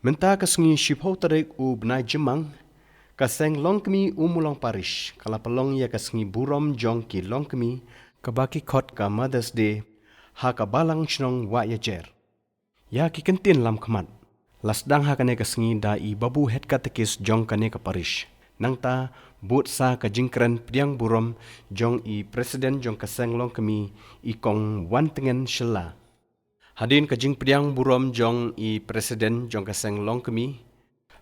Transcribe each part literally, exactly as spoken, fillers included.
Mynta ka sngi shiphew tarik u bnai Jymmang, ka seng Longkmie Ummulong Parish ka la pynlong ïa ka sngi burom jong ki longkmie, kaba ki khot ka Mother's Day, ha ka Balang Shnong Wahiajer. Ïa ki kyntien lam khmat la sdang ha kane ka sngi da i Babu Head Catechist jong kane ka parish. Nangta bud sa ka jingkren pdiang burom jong i President jong ka seng Longkmie, i Kong Wantngen Shylla. Hadien ka jingpdiang burom jong i President jong ka seng Longkmie,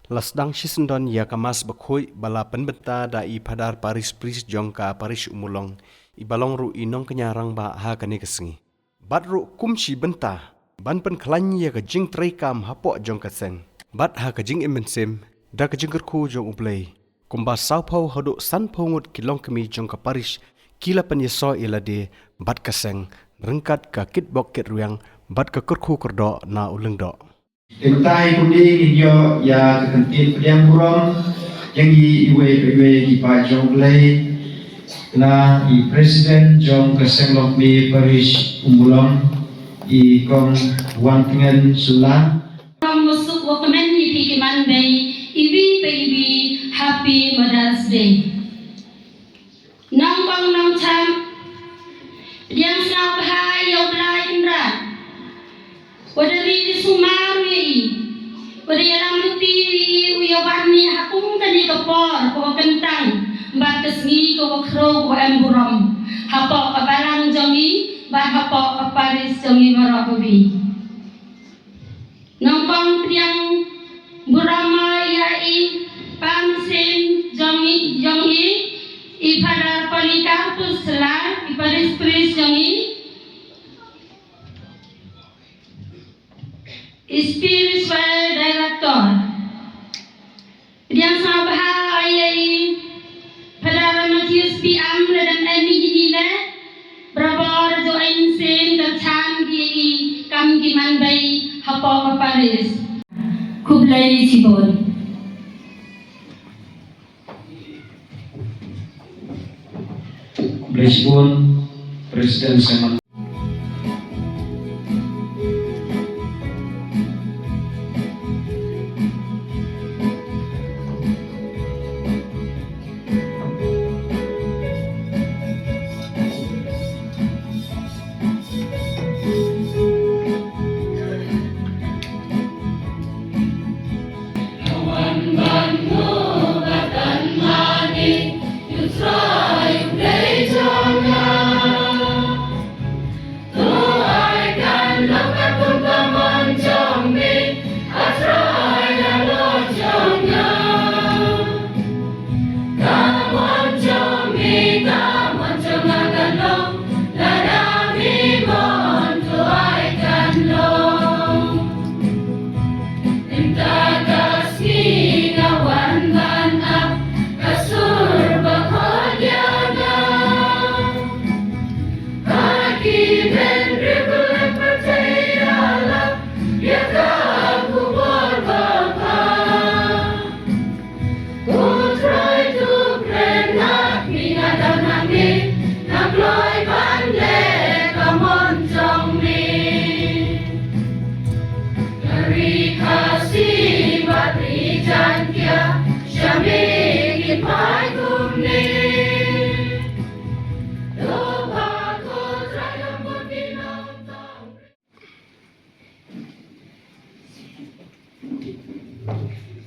la sdang shisyndon ïa ka Mass bakhuid ba la pynbynta da i Phadar Parish Priest jong ka parish Ummulong, iba long ruh i nongkñia rangbah ha kane ka sngi. Bad ruh kum shi bynta ban pynkhlaiñ ïa ka jingtrei kam hapoh jong ka seng, bad ha ka jingim mynsiem da ka jingkyrkhu jong U Blei, kumba sawphew haduh sanphew ngut ki longkmie jong ka parish ki la pynïasoh ïa lade bad ka seng ryngkat ka kitbok kitrwiang bad ka kyrkhu kyrdoh na u lyngdoh. Te mynta hi kumne ngin ïoh ïa ka kyntien pdiang burom jong i, iwei pa iwei ki paid jong U Blei, na i President jong ka seng Longkmie Parish Ummulong, i Kong Wantngen Shylla. Kam wa suk wa kmen ïa phi ki man bei, iwi pa iwi, Happy Mother's Day. Nongkong nongcham, pdiang sngewbha ïa U Blei Kynrad, wa da ri da sumar ïa i, wa da ïalam lynti ïa i, u ïa wan ïa ha kum kane ka por ka wa kyntang bad ka sngi ka wa khrew ka wa em burom hapoh ka balang jong i bad hapoh ka parish jong i baroh kawi. Nongkong pdiang burom ïa i pa mynsiem jong i, jong i, i Phadar Polycarpus Shylla, i parish priest jong i, i spiritual director. Pdiang sngewbha ïa i Phadar Mathius P. Am, lada em i kine le, barabor jong i mynsiem ka chan ki i kam ki man bei hapoh ka parish. Khublei shibun. Khublei shibun, President Simon.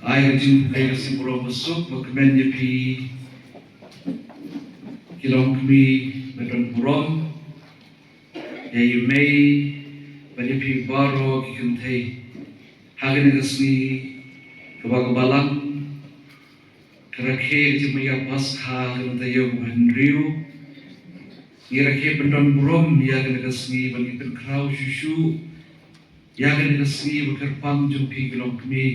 Ai ka jingkhublei ka jingburom basuk ba kmen ïa phi ki longkmie ba don burom, ïa i mei bad ïa phi baroh ki kynthei. Ha kane ka sngi kaba ka balang ka rakhe ka jingmaya Paskha ka mynta ïa u hynriew. Ngi rakhe pyndon burom ïa kane ka sngi ban ngi pynkhraw shuh shuh ïa kane ka sngi ba kyrpang jong phi ki longkmie.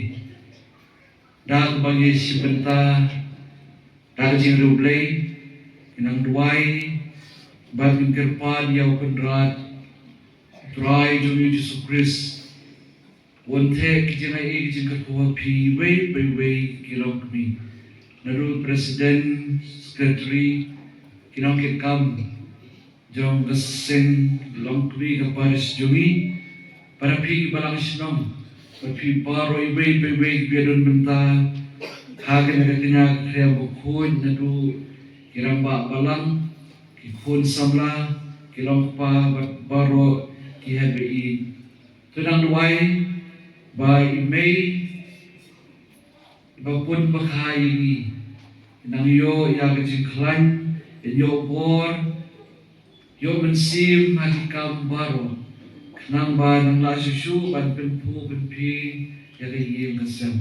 Da kaba ngi shim bynta da ka jingriewblei, ngi nang duwai bad ngi kyrpad ïa u Kynrad Trai jong ngi Jisu Khrist. Wan theh ki jingai ki jingkyrkhu ha phi iwei pa iwei ki longkmie. Naduh president, secretary, ki nongkitkam jong ka seng longkmie ka parish jong ngi, para phi ki balang shnong, Bad phi baroh iwei pa iwei kiba ïadon bynta ha kane ka kñia ka khriam bakhuid, naduh ki rangbah balang, ki khun samla, ki long kpa bad baroh ki heh ba ïeit. To nang duwai ba i mei ba pun ba kha ïa ngi, nang ïoh ïa ka jingkhlaiñ, ïoh bor, ïoh mynsiem ha ki kam baroh, khnang ba nang lah shuh shuh ban pynphuh pynphi ïa ka ïing ka sem.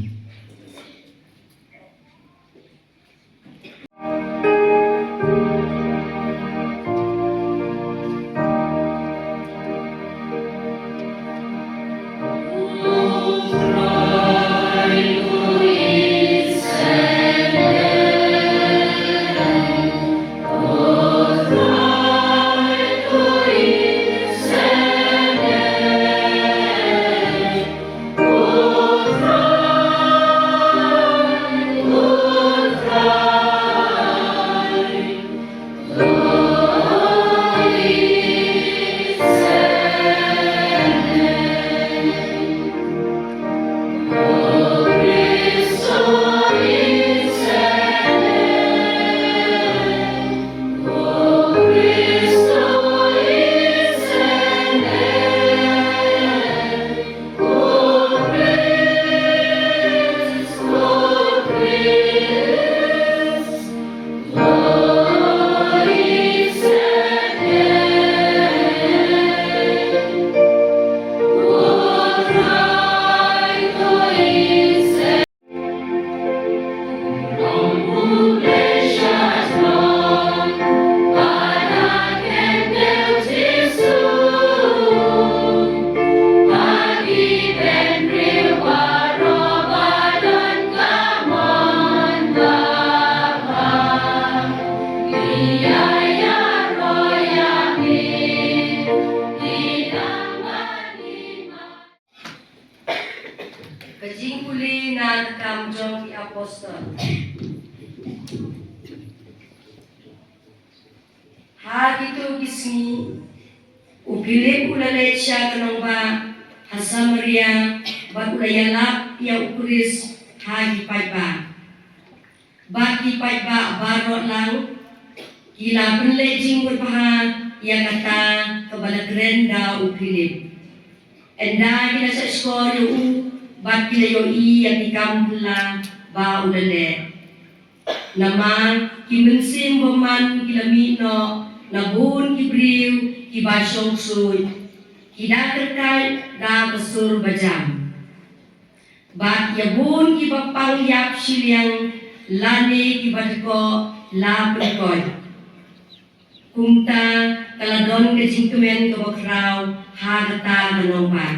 Ka jingpule na Laitkam jong ki Apostol. Ha kito ki sngi, u Philip u la leit sha ka nongbah ha Samaria, bad u la ïalap ïa u Khrist ha ki paidbah. Bad ki paidbah baroh lang ki la pynleit jingmut bha ïa kata kaba la kren da u Philip. Ynda ki la shah shkor ïa u, bad ki la ïohi ïa ki kam phylla ba u la leh. Namar ki mynsiem bymman ki la mih noh na bun ki briew kiba shong ksuid, ki da kyrkhat da ka sur ba jam. Bad ïa bun kiba pang ïap shiliang lane kiba dkoh la pynkoit. Kumta ka la don ka jingkmen kaba khraw ha kata ka nongbah.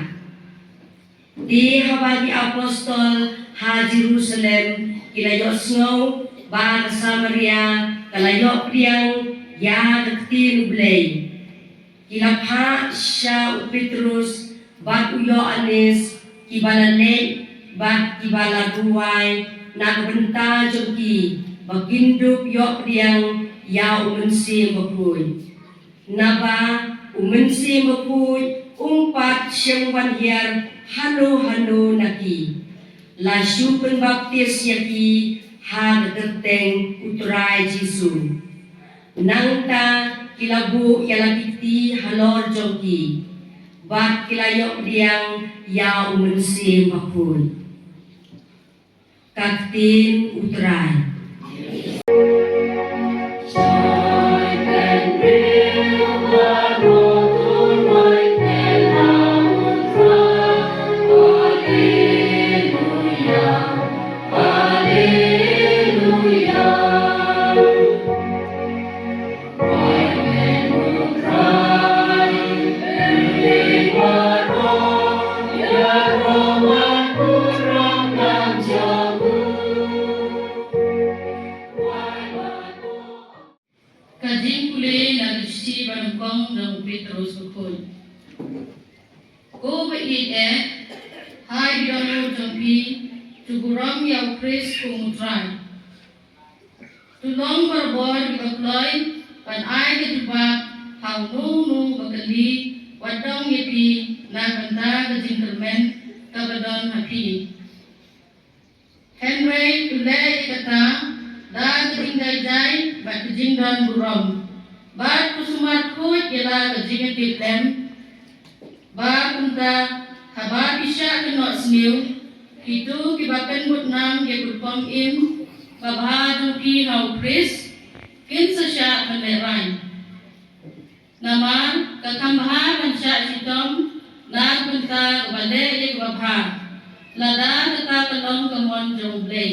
Te haba ki apostol ha Jerusalem ki la ïohsngew ba ka Samaria ka la ïoh pdiang ïa ka ktien U Blei, ki la phah sha u Petrus bad u Ïoannis, kiba la leit bad kiba la duwai na ka bynta jong ki, ba kin dup ïoh pdiang ïa u Mynsiem Bakhuid. Naba u Mynsiem Bakhuid um pat shym wan hiar hano hano na ki, la shu pynbaptis ïa ki ha ka kyrteng U Trai Jisu. Nangta ki la buh ïa la ki kti halor jong ki, bad ki la ïoh pdiang ïa u Mynsiem Bakhuid. Ka ktien U Trai. Ka jingpule na ka shithi ba nyngkong jong u Petrus bakhuid. Ko ba ïeit eh, ha ki dohnud jong phi, to burom ïa u Khrist kum U Trai. To long barabor kiba kloi ban ai ka jubab ha uno uno uba kylli, wat dong ïa phi na ka bynta ka jingkyrmen kaba don ha phi. Hynrei to leh ïa kata da ka jingdai jai bad ka jingdon burom bad to sumar khuid ïa la ka jingïatiplem. Ba kumta, haba phi shah kynnoh sniew, kito kiba pynbud nam ïa ka rukom im babha jong phi ha u Khrist, kin sa shah ban lehraiñ. Namar ka kham bha ban shah shitom na ka bynta kaba leh ïa kaba bha, lada kata ka long ka mon jong U Blei,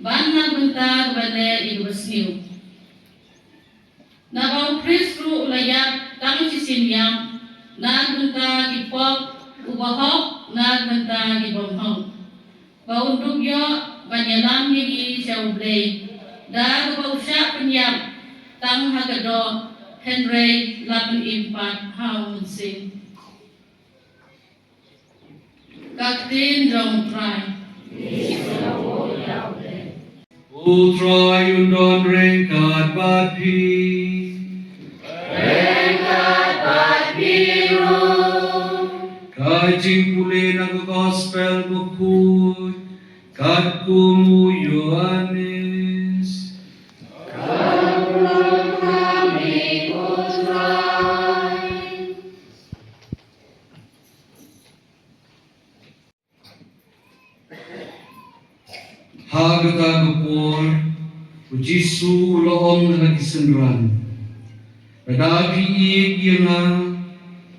bad na ka bynta kaba leh ïa kaba sniew. Naba u Khrist ruh u la ïap tang shisien ïap na ka bynta ki pop, uba hok na ka bynta ki bym hok, ba un dup ïoh ban ïalam ïa ngi sha U Blei, da kaba u shah pynïap tang ha ka doh, hynrei la pynim pat ha U Mynsiem. Ka ktien jong U Trai. U Trai un don ryngkat bad phi. Ryngkat bad phi ruh. Ka jingpule na ka Gospel bakhuid katkum u Ïoannis. Ka burom ha me ko Trai. Ha kata ka por, u Jisu u la ong ha ki synran, lada phi ïeit ïa nga,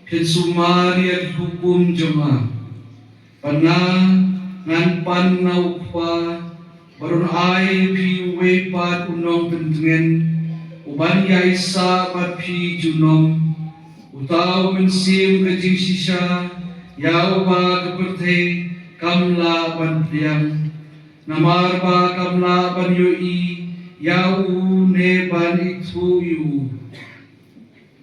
phin sumar ïa ki hukum jong nga. Bad nga ngan pan na u Kpa, bad un ai ïa phi uwei pat u nongpyntngen, u ban ïaisah bad phi junom, uta u Mynsiem ka jingshisha, ïa uba ka pyrthei kam lah ban pdiang, namar ba kam lah ban ïohi ïa u ne ban ithuh ïa u.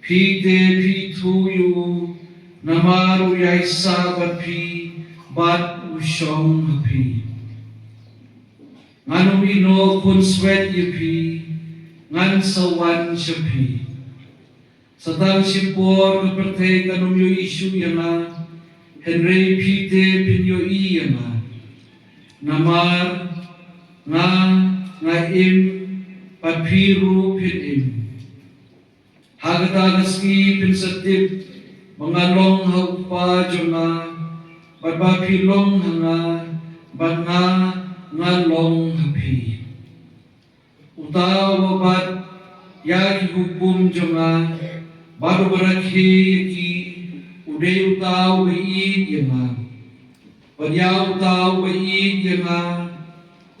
Phi te phi ithuh ïa u, namar u ïaisah bad phi, bad u shong ha phi. Ngan ym ïehnoh khunswet ïa phi, ngan sa wan sha phi. Sa tang shipor ka pyrthei kan ym ïohi shuh ïa nga, hynrei phi te phin ïohi ïa nga. Namar nga, nga im, bad phi ruh phin im. Ha kata ka sngi phin sa tip ba nga long ha u Kpa jong nga, bad ba phi long ha nga, bad nga, nga long ha phi. Uta uba bat ïa ki hukum jong nga, bad uba rakhe ïa ki, u dei uta uba ïeit ïa nga. Bad ïa uta uba ïeit ïa nga,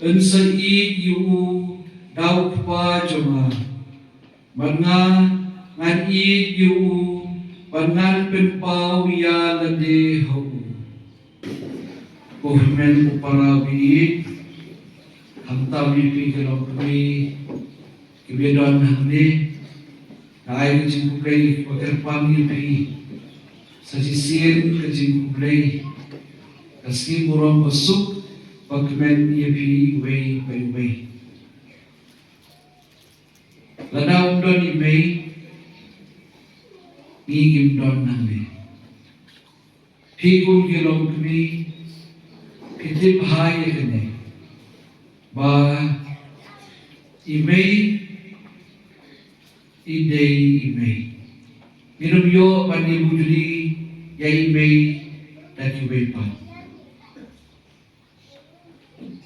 yn sa ïeit ïa u da u Kpa jong nga. Bad nga, ngan ïeit ïa u, bad ngan pynpaw ïa lade ha u. Ko hynmen ko para baieit, khamtam ïa phi ki longkmie kiba don hangne, nga ai ka jingkhublei ba kyrpang ïa phi. Sa shisien ka jingkhublei, ka sngi burom ba suk ba kmen ïa phi iwei pa iwei. Lada ym don i mei, ngi ngim don nangne. Phi kum ki longkmie, phi tip bha ïa kane, ba i mei i dei i mei. Ngin ym ïoh ban ïabujli ïa i mei da kiwei pat.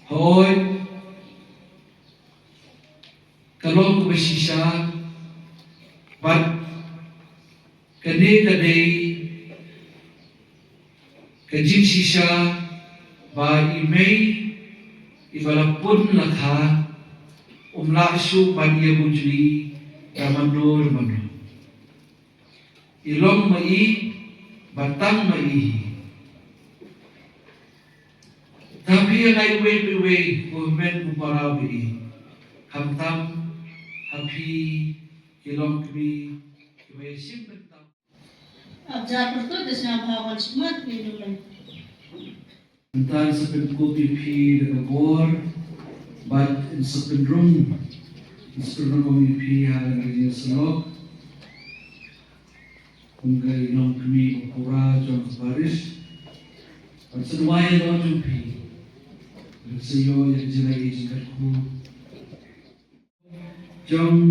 Hooid, ka long kaba shisha, bad kane ka dei ka jingshisha ba i mei iba la pun la kha um lah shuh ban ïabujli da mano mano. I long ma i, bad tang ma i hi. Te ha phi ha ngi iwei pa iwei, ko hynmen ko para baieit, khamtam ha phi ki longkmie kiba ïashim bynta. Ap jar pyrthut da sngewbha wan shakhmat, ngi duh lem. Mynta yn sa pynkup ïa phi da ka bor, bad yn sa pynrung, yn sa pynrung ïa phi ha ka jingïasyllok. Kum ka longkmie ba pura jong ka parish, Sa duwai ïa la jong phi. Sa ïoh ïa ka jingïaid jingkyrkhu jong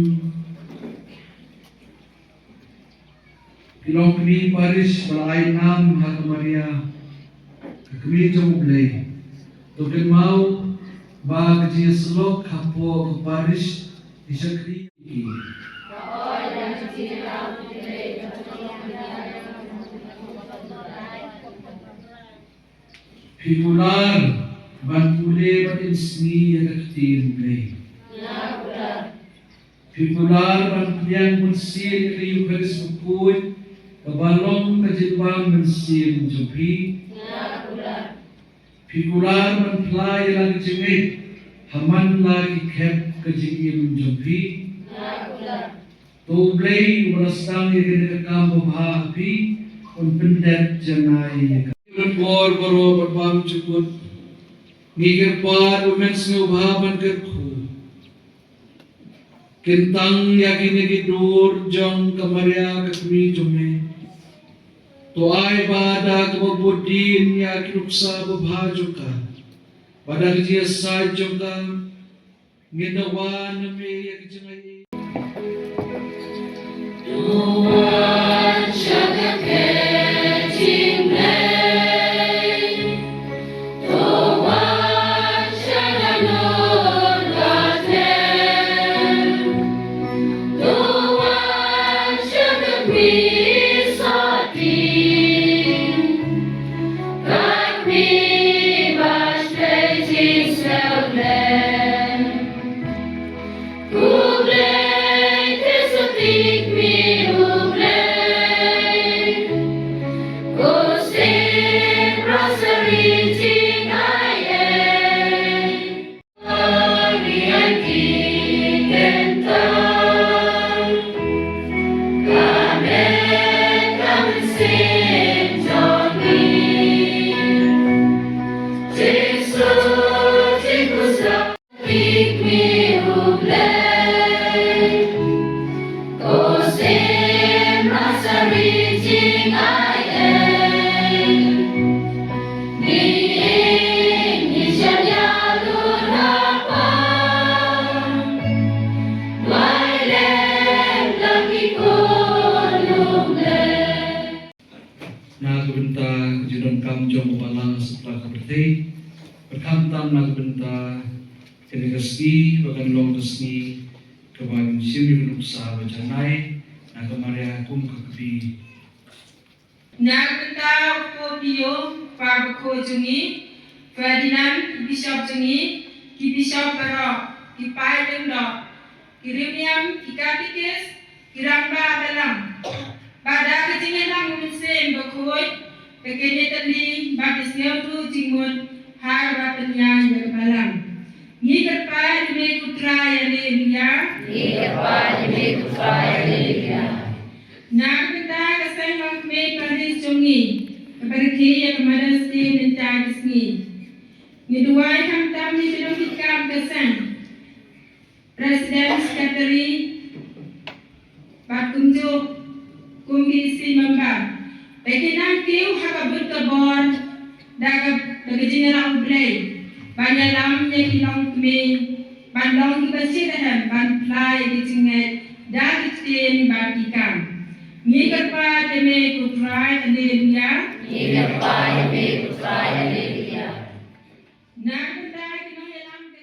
ki longkmie parish ba la ai nam ha ka Maria ka kmie jong U Blei. To kynmaw ba ka jingïasyllok hapoh ka parish ki shakri ki. Phi kular ban pule bad insngi ïa ka ktien Blei. Phi kular ban pdiang mynsiem ïa ka Eukharist bakhuid kaba long ka jingbam mynsiem jong phi. Phi kular ban phla ïa la ka jingngeit ha man la ki khep ka jingim jong phi. To U Blei uba la sdang ïa kane ka kam babha ha phi un pyndep janai ïa ka. Ki bor baroh bad bymjukut, ngi kyrpad ba men sngewbha ban kyrkhu. Kyntang ïa kine ki dur jong ka Maria ka kmie jong me. To ai ba da kaba bud dien ïa ki nuksa babha jong ka, ba da ka jingïasaid jong ka, ngin da wan na me ïa ka jingaiei. Na ka bynta ka jingdonkam jong ka balang ha satlak ka pyrthei, bad khamtam na ka bynta kane ka sngi ba kan long ka sngi kaba ngin shim ïa ka nuksa ba janai na ka Maria kum ka kmie. Na ka bynta u Pope Leo, u Papa bakhuid jong ngi, Ferdinand, ki bishop jong ngi, ki bishop baroh, ki paid lyngdoh, ki riewniam, ki katikis, ki rangbah balang. Bad da ka jingïalam u Mynsiem Bakhuid, ka kynja tylli bad ka sngewthuh jingmut ha kaba pynïaid ïa ka balang. Ngi kyrpad ïa me ko Trai, Alleluia. Ngi kyrpad ïa me ko Trai, Alleluia. Na ka bynta ka seng longkmie parish jong ngi, kaba rakhe ïa ka Mother's Day mynta ka sngi. Ngi duwai khamtam ïa ki nongtrei kam ka seng, President, Secretary, bad kumjuh kum ki E C member. Ba kin nang kiew ha ka bor ka bor da ka, da ka jingïarap U Blei ban ïalam ïa ki longkmie ban long kiba shitrhem ban phla ïa ki jingngeit da ki ktien bad ki kam. Ngi kyrpad ïa me ko Trai, Alleluia. Ngi kyrpad ïa me ko Trai, Alleluia. Na ka bynta ki nongïalam ka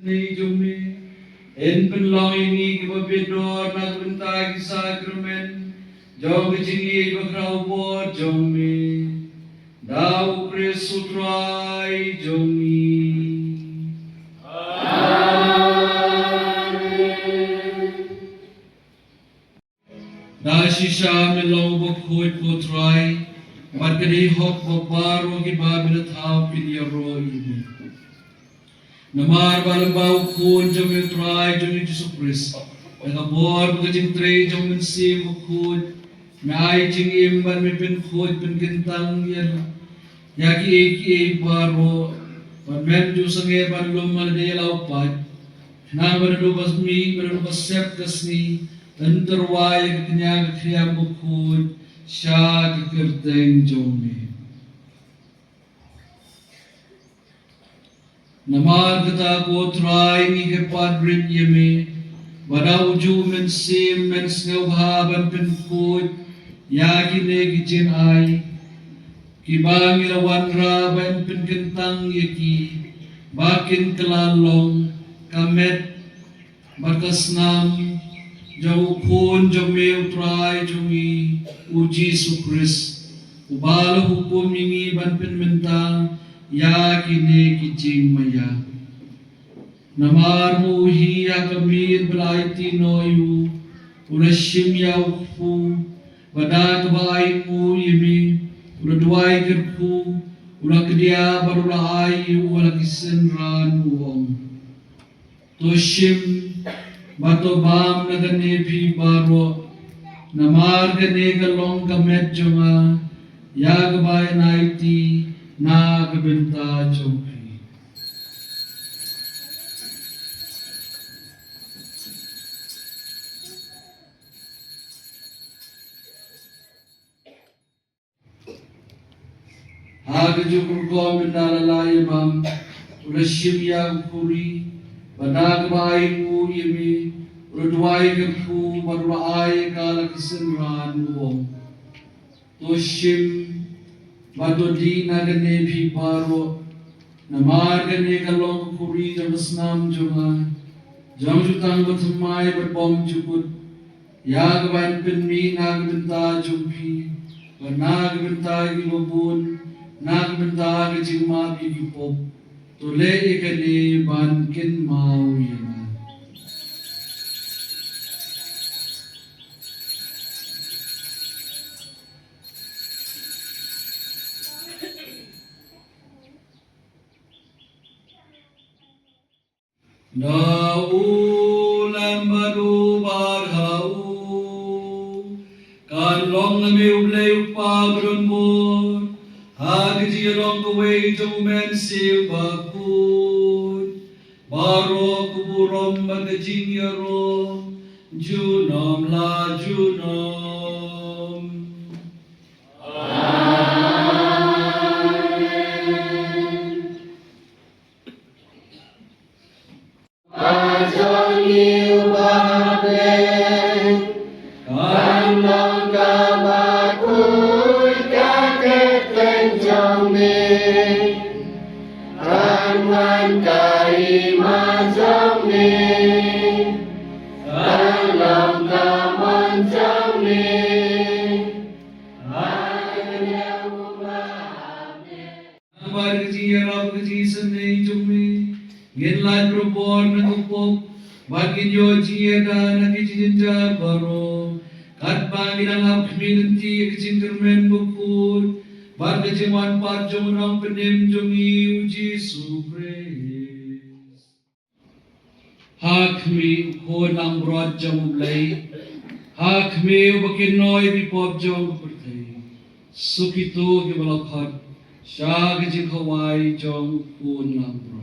Ni jong me, yn pynlong ïa ngi kiba bit dor na ka bynta ki sakramen jong ka jingïeit bakhraw bor jong me. Da U Khrist U Trai jong ngi. Amen. Da shisha me long uba khuid ko Trai, bad ka dei hok ba baroh kiba me la thaw kin ïaroh ïa me. Namar ba lyngba U Khun jong me U Trai jong ngi Jisu Khrist, da ka bor bad ka jingtrei jong U Mynsiem Bakhuid, me ai jingim bad me pynkhuid pynkyntang ïa ïa kiei kiei baroh, bad men ju sangeh ban lum ha lade ïa la u paid, khnang ba naduh ba mih, ba naduh ba sep ka sngi, yn tyrwa ïa ka kñia ka khñiang bakhuid sha ka kyrteng jong me. Namar kata ko Trai ngi kyrpad rit ïa me, ba da uju U Mynsiem men sngewbha ban pynkhuid ïa kine ki jingai, kiba ngi la wanrah ban pynkyntang ïa ki, ba kin kylla long ka met bad ka snam jong U Khun jong me U Trai jong ngi U Jisu Khrist, uba la hukum ïa ngi ban pynmynta ïa kine ki jingmaïa. Namar ma u hi ha ka miet ba la aiti noh ïa u, u la shim ïa u kpu, bad da kaba ainguh ïa me, u la duwai kyrkhu, u la kdiah bad u la ai ïa u ha la ki synran, u ong: To shim bad to bam na kane phi baroh, namar kane ka long ka met jong nga ïa kaba yn aiti na ka bynta jong phi. Ha kajuh ka rukom, ynda la lah ïa bam, u la shim ïa u khuri, bad da kaba ainguh ïa me, u la duwai kyrkhu bad u la ai ïa ka ha la ki synran, u ong: To shim bad to dih na kane phi baroh, namar kane ka long ka khuri jong ka snam jong nga, jong jutang bathymmai bad bymjukut, ïa kaban pynmih na ka bynta jong phi bad na ka bynta kiba bun, na ka bynta ka jingmap ïa ki pop. To leh ïa kane ban kynmaw ïa nga. Da u lem bad u bad ha u, kan long na me U Blei U Kpa badonbor, ha ka jingïalong kawei jong U Mynsiem Bakhuid, baroh ka burom bad ka jingïaroh junom la junom. Amen. Ba jong ngi uba ha bneng, kan long kaba khuid ka kyrteng jong me. Kan Wan ka i ma jong me, ka long ka mon jong me. Namar ka jingïarap ka jingsnei jong me, ngin lait barabor na ka pop, bad ngin ïoh jingïada na ki jingjynjar baroh. Katba ngi dang ap khmih lynti ïa ka jingkyrmen bakhuid bad ka jingwan pat jong u Nongpynim jong ngi u Jisu Khrist. Ha khmih u Khun langbrot jong U Blei. Ha khmih uba kynnoh ïa ki pop jong ka pyrthei. Suk kito kiba la khot sha ka jingkhawai jong u Khun langbrot.